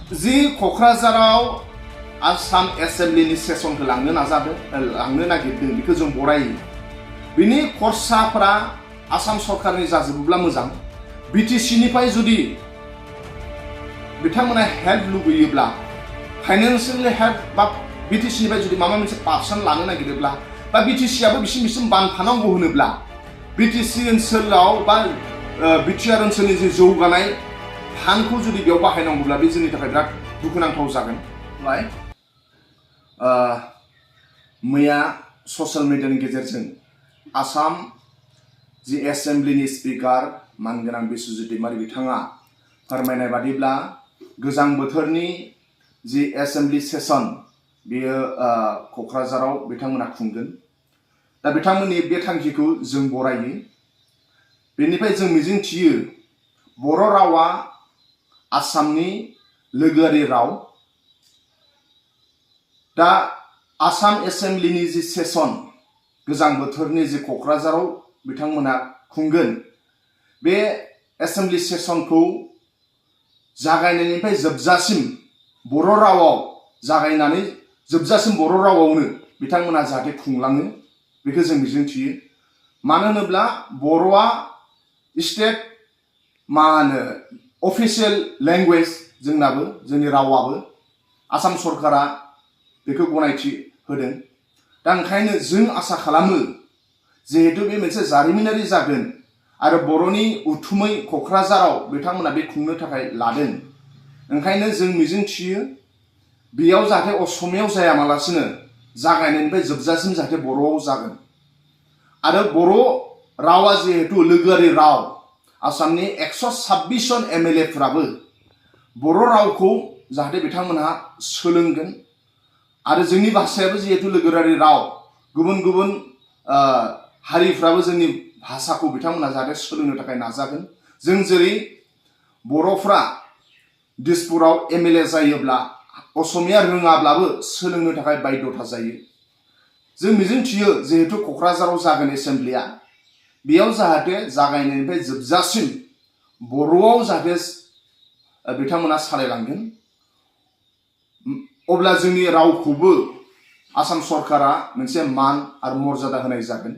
जि क'क्राझाराव आसाम एसेम्ब्लिनि सेसनखौ लांनो नागिरदों बेखौ जों बरायो। बिनि खरसाफोरा आसाम सरकारनि जाजोबोब्ला मोजां। बिटिसिनिफ्राय जुदि बिथांमोना हेल्प लुबैयोब्ला फाइनान्सियेल हेल्प बा बिटिसिनिफ्राय जुदि माबा मोनसे पार्सन लानो नागिरोब्ला बा बिटिसिआबो बिसिम बानफानांगौ होनोब्ला बिटिसि ओनसोलाव बा बिटिआर ओनसोलनि जि जौगानाय फान्डखौ जुदि बेयाव बाहायनांगौब्ला बे जोंनि थाखाय बिराद दुखुनांथाव जागोन। मैया ससियेल मिडियानि गेजेरजों आसाम जि एसेम्ब्लिनि स्पिकार मानगोनां बिस्वजित दैमारि बिथाङा फोरमायनाय बादिब्ला गोजां बोथोरनि जि एसेम्ब्लि सेसन बेयो क'क्राझाराव बिथांमोना खुंगोन। दा बिथांमोननि बे थांखिखौ जों बरायो। बेनिफ्राय जों मिजिंथियो बर' रावा आसामनि लोगोआरि राव। दा आसाम एसेम्ब्लिनि जि सेसन गोजां बोथोरनि जि क'क्राझाराव बिथांमोना खुंगोन, बे एसेम्ब्लि सेसनखौ जागायनायनिफ्राय जोबजासिम बर' रावाव जागायनानै जोबजासिम बर' रावावनो बिथांमोना जाहाथे खुंलाङो बेखौ जों मिजिंथियो। मानो होनोब्ला बर'आ स्टेट अफिसियेल लेंगुवेज जोंनाबो, जोंनि रावाबो आसाम सरकारा बेखौ गनायथि होदों। दा ओंखायनो जों आसा खालामो जिहेतु बे मोनसे जारिमिनारि जागोन आरो बर'नि उथुमै क'क्राझाराव बिथांमोना बे खुंनो थाखाय लादों। ओंखायनो जों मिजिंथियो बेयाव जाहाथे असमियाव जायामालासिनो जागायनायनिफ्राय जोबजासिम जाहाथे बर'आव जागोन। आरो बर' रावा जिहेतु लोगोआरि राव, आसामनि 126 जन MLA फोराबो बर' रावखौ जाहाथे बिथांमोनहा सोलोंगोन। आरो जोंनि भाषायाबो जिहेतु लोगोआरि राव, गुबुन गुबुन हारिफ्राबो जोंनि भाषाखौ बिथांमोना जाहाथे सोलोंनो थाखाय नाजागोन। जों जेरै बर'फ्रा दिसपुराव MLA जायोब्ला असमिया रोङाब्लाबो सोलोंनो थाखाय बाध्यता जायो। जों मिजिंथियो जिहेतु क'क्राझाराव जागोन एसेम्ब्लिया, बेयाव जाहाथे जागायनायनिफ्राय जोबजासिम बर'आव जाहाथे बिथांमोना सालायलांगोन। अब्ला जोंनि रावखौबो आसाम सरकारा मोनसे मान आरो मर्यादा होनाय जागोन।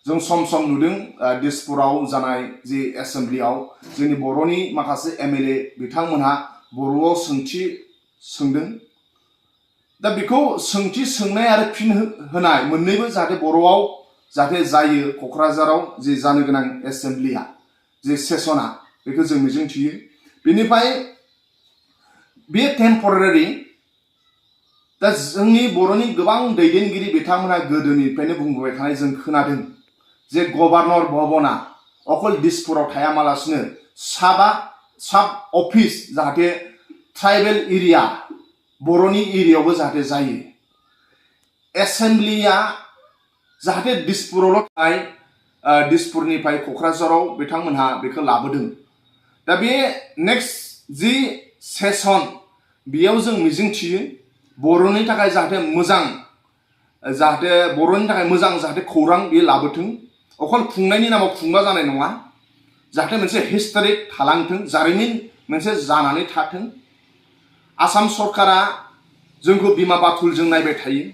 जों सम सम नुदों दिसपुराव जानाय जि एसेम्ब्लियाव जोंनि बर'नि माखासे MLA बिथांमोनहा बर'आव सोंथि सोंदों। दा बेखौ सोंथि सोंनाय आरो फिन होनाय मोननैबो जाहाथे बर'आव जाहाथे जायो क'क्राझाराव जि जानो गोनां एसेम्ब्लिया जि सेसना, बेखौ जों मिजिंथियो। बेनिफ्राय बे टेम्परारि। दा जोंनि बर'नि गोबां दैदेनगिरि बिथांमोनहा गोदोनिफ्रायनो बुंबोबाय थानाय जों खोनादों जे गभर्नर भवना अकल दिसपुराव थायामालासिनो साब अफिस जाहाथे ट्राइबेल एरिया बर'नि एरियायावबो जाहाथे जायो। एसेम्ब्लिया जाहाथे दिसपुरावल' थानाय दिसपुरनिफ्राय क'क्राझाराव बिथांमोनहा बेखौ लाबोदों। दा बे नेक्स्ट जि सेसन बेयाव जों मिजिंथियो बर'नि थाखाय जाहाथे मोजां जाहाथे खौरां बे लाबोथों। अकल खुंनायनि नामाव खुंबा जानाय नङा, जाहाथे मोनसे हिस्ट'रिक थालांथों, जारिमिन मोनसे जानानै थाथों। आसाम सरकारा जोंखौ बिमा बाथुलजों नायबाय थायो।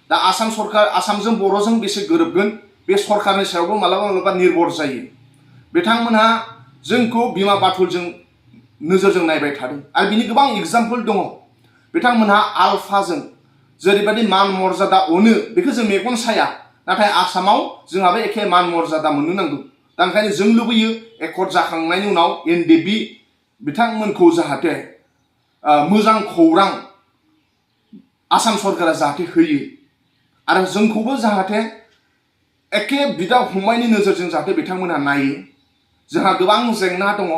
दा आसामजों बर'जों बेसे गोरोबगोन बे सरकारनि सायावबो मालाबा मालाबा निर्भर जायो। बिथांमोनहा जोंखौ बिमा बाथुलजों नोजोरजों नायबाय थादों आरो बिनि गोबां एग्जाम्पल दङ। बिथांमोनहा आलफाजों जेरैबायदि मान मर्यादा अनो बेखौ जों मेगन साया, नाथाय आसामाव जोंहाबो एखे मान मर्यादा मोननो नांगौ। दा ओंखायनो जों लुबैयो एकर्ड जाखांनायनि उनाव NDB बिथांमोनखौ जाहाथे मोजां खौरां आसाम सरकारा जाहाथे होयो आरो जोंखौबो जाहाथे एखे बिदा फंबायनि नोजोरजों जाहाथे बिथांमोनहा नायो। जोंहा गोबां जेंना दङ।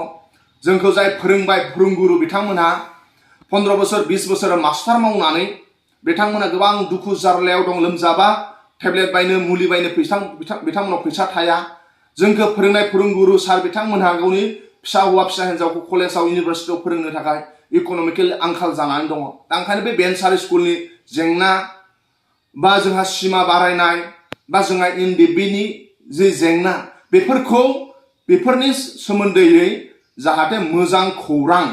जोंखौ जाय फोरोंबाय फोरोंगुरु बिथांमोनहा 15 बोसोर 20 बोसोर मास्टार मावनानै बिथांमोना गोबां दुखु जारलायाव दं। लोमजाबा टेब्लेट बायनो मुलि बायनो बिथांमोनाव फैसा थाया। जोंखौ फोरोंनाय फोरोंगुरु सार बिथांमोनहा गावनि फिसा हौवा फिसा हिन्जावखौ कलेजाव इउनिभारसिटियाव फोरोंनो थाखाय इक'नमिकेल आंखाल जानानै दङ। दा ओंखायनो बे भेन्सार स्कुलनि जेंना बा जोंहा सिमा बारायनाय बा जोंहा NDBनि जि जेंना बेफोरनि सोमोन्दै जाहाथे मोजां खौरां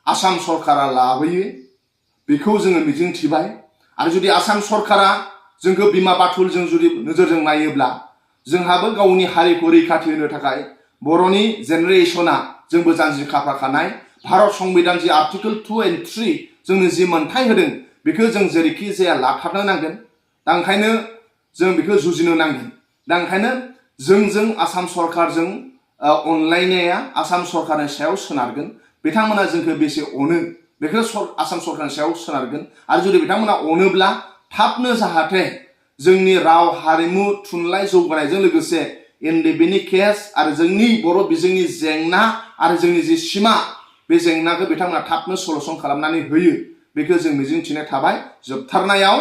आसाम सरकारा लाबोयो बेखौ जोङो मिजिंथिबाय आरो जुदि आसाम सरकारा जोंखौ बिमा बाथुलजों जुदि नोजोरजों नायोब्ला जोंहाबो गावनि हारिखौ रैखाथि होनो थाखाय बर'नि जेनेरेशना जोंबो जानजि खाफ्राखानाय भारत संबिधान जि आर्टिकल 2 and 3 जोंनो जि मोन्थाय होदों बेखौ जों जेरैखि जाया लाथारनो नांगोन दा ओंखायनो जों बेखौ जुजिनो नांगोन दा ओंखायनो जोंजों आसाम सरकारजों अनलायनाया आसाम सरकारनि सायाव सोनारगोन बिथांमोना जोंखौ बेसे अनो बेखौ आसाम सरकारनि सायाव सोनारगोन आरो जुदि बिथांमोना अनोब्ला थाबनो जाहाथे जोंनि राव हारिमु थुनलाइ जौगानायजों लोगोसे एनडिबिनि केस आरो जोंनि बर' बिजोंनि जेंना आरो जोंनि जि सिमा बे जेंनाखौ बिथांमोना थाबनो सलुसन खालामनानै होयो बेखौ जों मिजिंथिनाय थाबाय जोबथारनायाव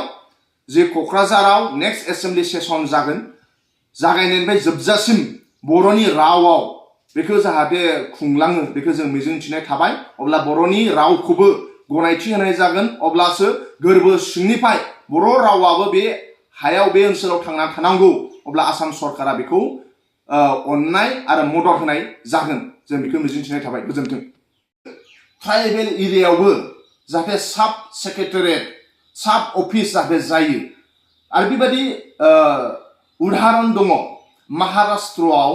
जे क'क्राझाराव नेक्स्ट एसेम्बलि सेसन जागोन जागायनायनिफ्राय जोबजासिम बर'नि रावाव बेखौ जाहाथे खुंलाङो बेखौ जों मिजिंथिनाय थाबाय अब्ला बर'नि रावखौबो गनायथि होनाय जागोन अब्लासो गोरबो सिंनिफ्राय बर' रावाबो बे हायाव बे ओनसोलाव थांना थानांगौ अब्ला आसाम सरकारा बेखौ अननाय आरो मदद होनाय जागोन जों बेखौ मिजिंथिनाय थाबाय गोजोन्थों ट्राइबेल एरियायावबो जाहाथे साब सेक्रेटारियेट साब अफिस जाहाथे जायो आरो बेबायदि उदाहरन दङ महाराष्ट्रआव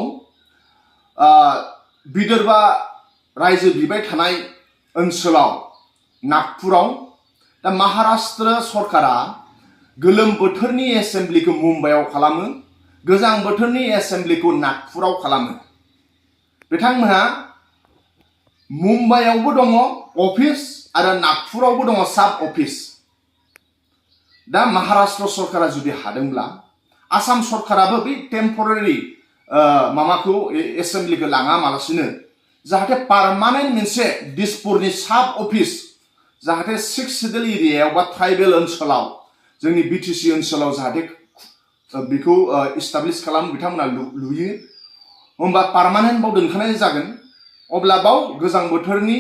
विदर्भा रायजो बिबाय थानाय ओनसोलाव नागपुराव दा महाराष्ट्र सरकारा गोलोम बोथोरनि एसेम्बलिखौ मुम्बाइआव खालामो गोजां बोथोरनि एसेम्बलिखौ नागपुराव खालामो बिथांमोनहा मुम्बाइआवबो दङ अफिस आरो नागपुरावबो दङ साब अफिस दा महाराष्ट्र सरकारा जुदि हादोंब्ला आसाम सरकाराबो बे टेम्परारि मामाखौ एसेम्बलिखौ लाङा मालासिनो जाहाथे पार्मानेन्ट मोनसे दिसपुरनि साब अफिस जाहाथे 6 सिडुल एरियायाव बा ट्राइबेल ओनसोलाव जोंनि बिटिसि ओनसोलाव जाहाथे बेखौ इस्टाब्लिश खालाम बिथांमोना लुयो होमबा पार्मानेन्ट बाव दोनखानाय जागोन अब्ला बाव गोजां बोथोरनि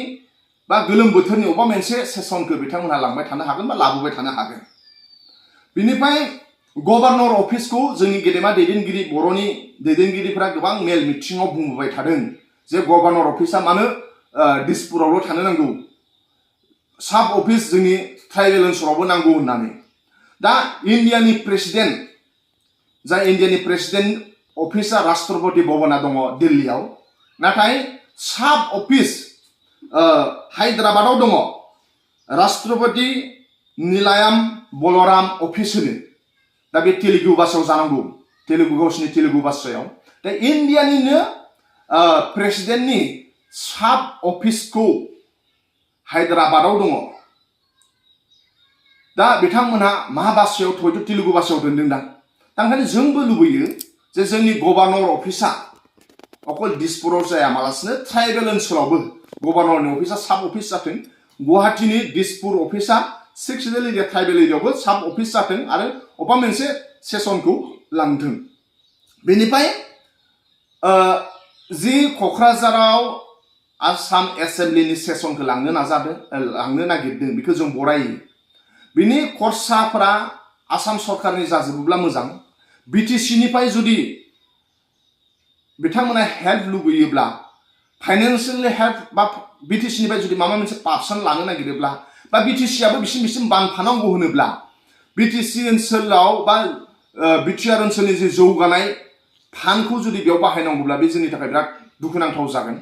बा गोलोम बोथोरनि अबा मोनसे सेसनखौ बिथांमोना लांबाय थानो हागोन बा लाबोबाय थानो हागोन बिनिफ्राय गभर्नर अफिसखौ जोंनि गेदेमा दैदेनगिरि बर'नि दैदेनगिरिफोरा गोबां मेल मिटिङाव बुंबोबाय थादों जे गभर्नर अफिसा मानो दिसपुरावल' थानो नांगौ साब अफिस जोंनि ट्राइबेल ओनसोलावबो नांगौ होननानै दा इन्डियानि प्रेसिडेन्ट जाय इन्डियानि प्रेसिडेन्ट अफिसा राष्ट्रपति भवना दङ दिल्लीयाव नाथाय साब अफिस हायद्राबादाव दङ राष्ट्रपति निलायाम बलराम अफिस होनो दा बे तेलुगु भाषायाव जानांगौ गावसिनि तेलुगु भाषायाव दा इन्डियानिनो प्रेसिडेन्टनि साब अफिसखौ हायद्राबादाव दङ दा बिथांमोनहा मा भाषायाव हयथ' तेलुगु भाषायाव दोनदोंदां दा ओंखायनो जोंबो लुबैयो जे जोंनि गभर्नर अफिसा अकल दिसपुराव जाया मालासिनो ट्राइबेल ओनसोलावबो गभर्नरनि अफिसा साब अफिस जाथों गुवाहाटीनि दिसपुर अफिसा 6 सिडुल एरिया ट्राइबेल एरियायावबो साब अफिस जाथों आरो अबा मोनसे सेसनखौ लांथों बेनिफ्राय जि क'क्राझाराव आसाम एसेम्बलिनि सेसनखौ लांनो नागिरदों बेखौ जों बरायो बिनि खरसाफोरा आसाम सरकारनि जाजोबोब्ला मोजां बिटिसिनिफ्राय जुदि बिथांमोना हेल्प लुबैयोब्ला फाइनान्सियेलि हेल्प बा बिटिसिनिफ्राय जुदि माबा मोनसे पार्सन लानो नागिरोब्ला बा बिटिसिआबो बिसिम बानफानांगौ होनोब्ला बिटिसि ओनसोलाव बा बिटिआर ओनसोलनि जि जौगानाय फान्डखौ जुदि बेयाव बाहायनांगौब्ला बे जोंनि थाखाय बिराद दुखुनांथाव जागोन